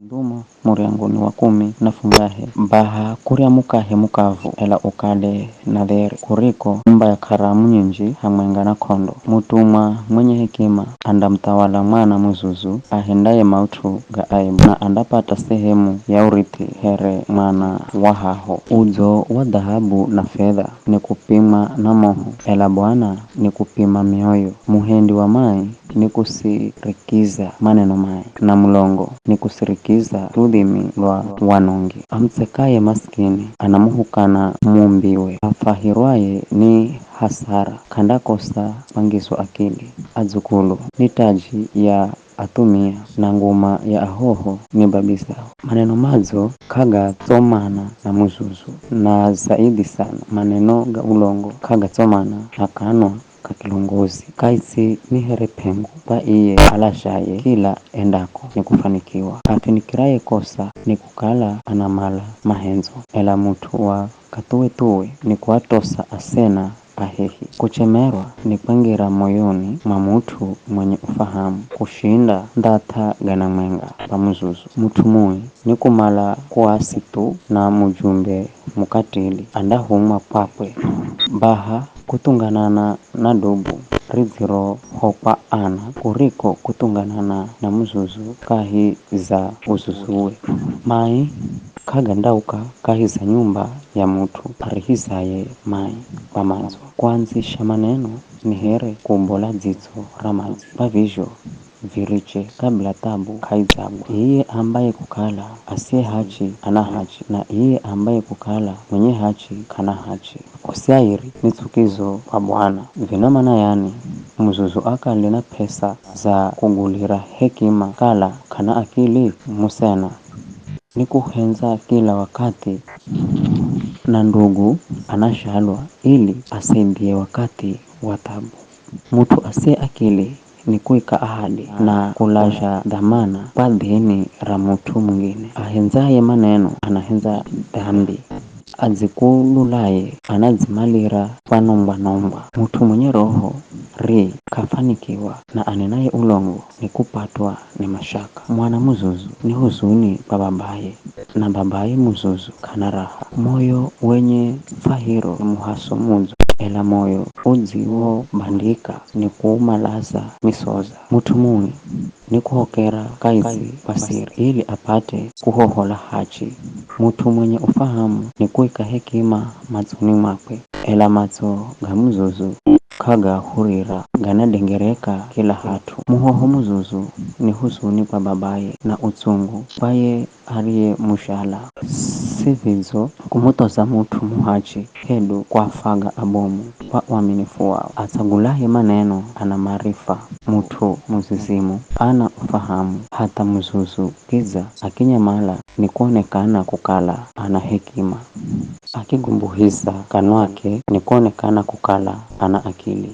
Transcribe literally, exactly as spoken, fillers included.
Nduma muryango ni wa kumi na fungahe, baha kurya mukahe mukavu, ela ukale na dhere, kuriko nyumba ya karamu nyinji hamwenga na kondo. Mutumwa mwenye hekima andamuthawala mwana muzuzu ahendaye maut'u ga aibu, na andapata sehemu ya urithi here mwana wa haho. Udzo wa dhahabu na fedha ni kupimwa na moho, ela Bwana ni kupima mioyo. Muhendi wa mai ni kusirikiza maneno mai, na mulongo ni kusirikiza ludhimi lwa wanongi. Amutsekaye masikini anamuhukana muumbiwe, afahirwaye ni hasara k'andakosa kwangizwa akili. Adzukulu ni taji ya athumia, na nguma ya ahoho ni babi zao. Maneno madzo k'agatsomana na muzuzu, na zaidi sana maneno ga ulongo k'agatsomana na kanwa ka kilongozi. Kaitsi ni here p'engu kwa iye alazhaye kila endako ni kufanikiwa. Afinikiraye kosa ni kukala anamala mahendzo, ela mut'u wa kathuwethuwe ni kuatosa asena ahehi. Kuchemerwa ni kwangira moyoni mwa mut'u mwenye ufahamu kushinda ndatha gana mwenga kwa muzuzu. Mut'u mui ni kumala kuasi thu na mujumbe mukatili andahumwa kwakwe. Baha kuthunganana na dubu ridzirohokwa ana kuriko kuthunganana na muzuzu kahi za uzuzuwe. Mai k'agandauka kahi za nyumba ya mut'u arihizaye mai kwa madzo. Kuandzisha maneno ni here kuombola dzitso ra madzi, kwa vizho viriche kabila thabu k'aidzagwa. Iye aambaye kukala asiye hachi ana hachi, na iye aambaye kukala mwenye hachi k'ana hachi. Usiairi ni tsukizo kwa Bwana. Vino mana yani, muzuzu akale na p'esa za kugulira hekima, kala k'ana akili? Musena ni kuhendza kila wakathi, na ndugu anazhalwa ili asaidhie wakathi wa thabu. Mut'u asiye akili ni kuika ahadi na kulazha dhamana kwa dhini ra mut'u mungine. Ahendzaye maneno anahendza dambi, adzikululaye anadzimalira kwa nombwa-nombwa. Mut'u mwenye roho rii k'afanikiwa, na anenaye ulongo ni kupatwa ni mashaka. Mwana muzuzu ni huzuni kwa babaye, na babaye muzuzu k'ana raha. Moyo wenye fahiro ni muhaso mudzo, ela moyo udziwobandika ni kuumalaza misoza. Mut'u mui ni kuhokera kaidzi kwa siri, ili apate kuhohola hachi. Mut'u mwenye ufahamu ni kuika hekima matsoni mwakwe, ela matso ga muzuzu k'agahurira, ganadengereka kila hat'u. Muhoho muzuzu ni huzuni kwa babaye, na utsungu kwa ye ariyemuzhala. Si vidzo kumuthoza mut'u muhachi, hedu kuafaga abomu kwa uaminifu wao. Atsagulaye maneno ana maarifa, mut'u muzizimu ana ufahamu, hatha muzuzu kidza akinyamala ni kuonekana kukala ana hekima. Akigumbuhiza kanwake ni kuonekana kukala ana akili.